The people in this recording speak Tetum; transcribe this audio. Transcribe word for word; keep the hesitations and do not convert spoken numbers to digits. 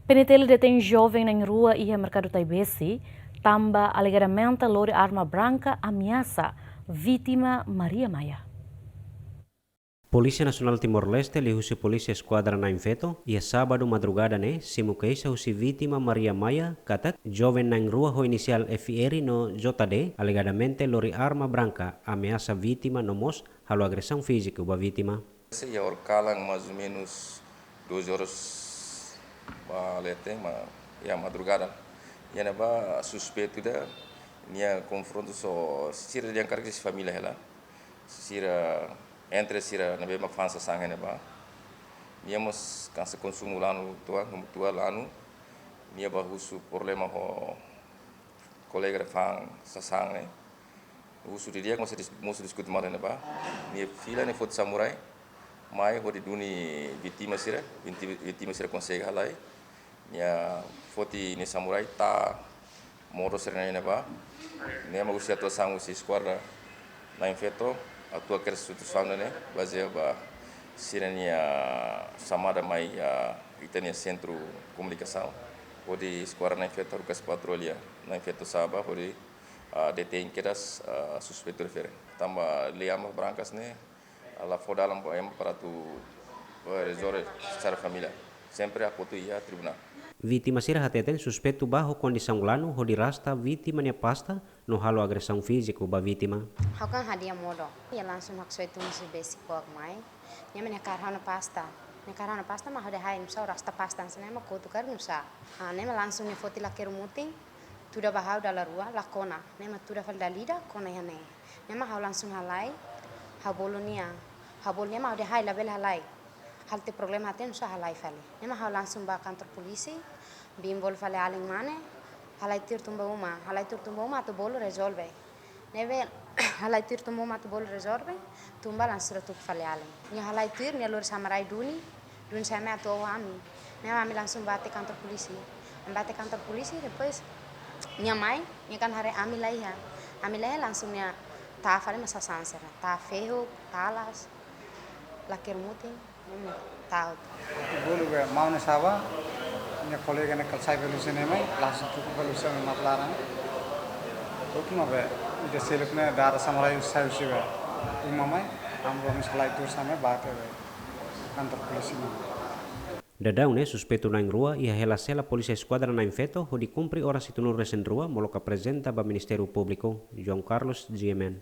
PNTL detein joven na'in-rua iha Merkadu Taibesi, tanba alegadamente lori arma branka ameasa vítima Maria Maia. Polísia Nasionál Timor-Leste liuhusi Polísia Eskuadra na'in-feto, iha sábadu madrugada ne'e, simu keixa husi vítima Maria Maia, katak joven na'in-rua ho inisiál F R no J D, alegadamente lori arma branka ameasa vítima no mós halo agresaun fíziku ba vítima. Iha horikalan mais ou menos doze horas ba leten, ma, iha madrugada. Iha ne'ebá suspeitu ida, nia konfrontu ho sira dehan karik família hela. Sira, entre sira ne'ebé mak fa'an sasán iha ne'ebá. Nia mós kansa konsumu lanu tua, no tua lanu. Nia bá husu problema ho kolega ida fa'an sasán ne'e. Husu didi'ak mós dis-, mós diskute malu iha ne'ebá. Nia fila nia foti samurai. Mai hodi duni vítima sira, víti-, vítima sira konsege halai. Nia foti nia samurai, tau modo sira-ne'e iha ne'ebá. Ne'e mak husi atuasaun husi Eskuadra na'in-feto, atua kedas situasaun ne'e, bazeia ba sira-nia xamada mai, ah, ita-nia sentru komunikasaun. Hodi Eskuadra na'in-feto haruka patrulla na'in-feto sa'e bá, hodi, ah, detein kedas, ah, suspeitu refere. Tanba lei armas brankas ne'e, la fó dalan ba ema para atu, eh, rezolve secara família. Sempre hakotu iha tribunál. Vítima sira hateten suspeitu bá ho kondisaun lanu hodi rasta vítima nia pasta no halo agresaun fíziku ba vítima. Ha'u kan hadi'a modo. Nia langsung haksoit tun si besi kuak mai. Nia mak hakarak ha'u-nia pasta. Nia hakarak ha'u-nia pasta mak ha'u dehan ha'u nusá rasta pasta, se nia mak kotu karik nusá. Ah, nia mak langsung nia foti lakeru mutin. Tuda ba ha'u dala rua, la kona. Nia mak tuda fali dala ida, kona iha ne'e. Ne'e mak ha'u langsung halai, ha'u bolu nia. Ha'u bolu nia mak ha'u dehan ha'u labele halai. Ha'u la iha problema, ha'u hatene nusá halai fali. Ne'e mak ha'u langsung bá kantor polísia, bin bolu fali alin mane, halai tuir tun ba uma, halai tuir tun ba uma atu bolu rezolve. Ne'ebé halai tuir tun ba uma atu bolu rezolve, tun ba langsung atu tuku fali alin. Nia halai tuir, nia lori samurai duni, duni sa'e mai atu oho ami. Ne'e ami langsung bá to'o kantor polísia. Ami bá to'o kantor polísia, depois nia mai, nia kan haree ami la iha. Ami la iha langsung nia tau fali mak sasán sira. Tau fehuk, talas, lakeru mutin, ne'e mak tau. Bolu be maun ne'e sa'e bá, nia kolega ne'e kala sai be husi ne'e mai, langsung tuku be husi ne'e mak laran. Tuku mak be, ida seluk ne'e dada samurai sai husi be uma mai, ami rua mós halai tuir sa'e mai bá to'o be kantor polísia mai. Daudaun ne'e suspeitu na'in-rua iha hela sela Polísia Eskuadra na'in-feto hodi kumpre oras hitunulu-resin-rua molok aprezenta ba Ministériu Públiku. João Carlos, G M N.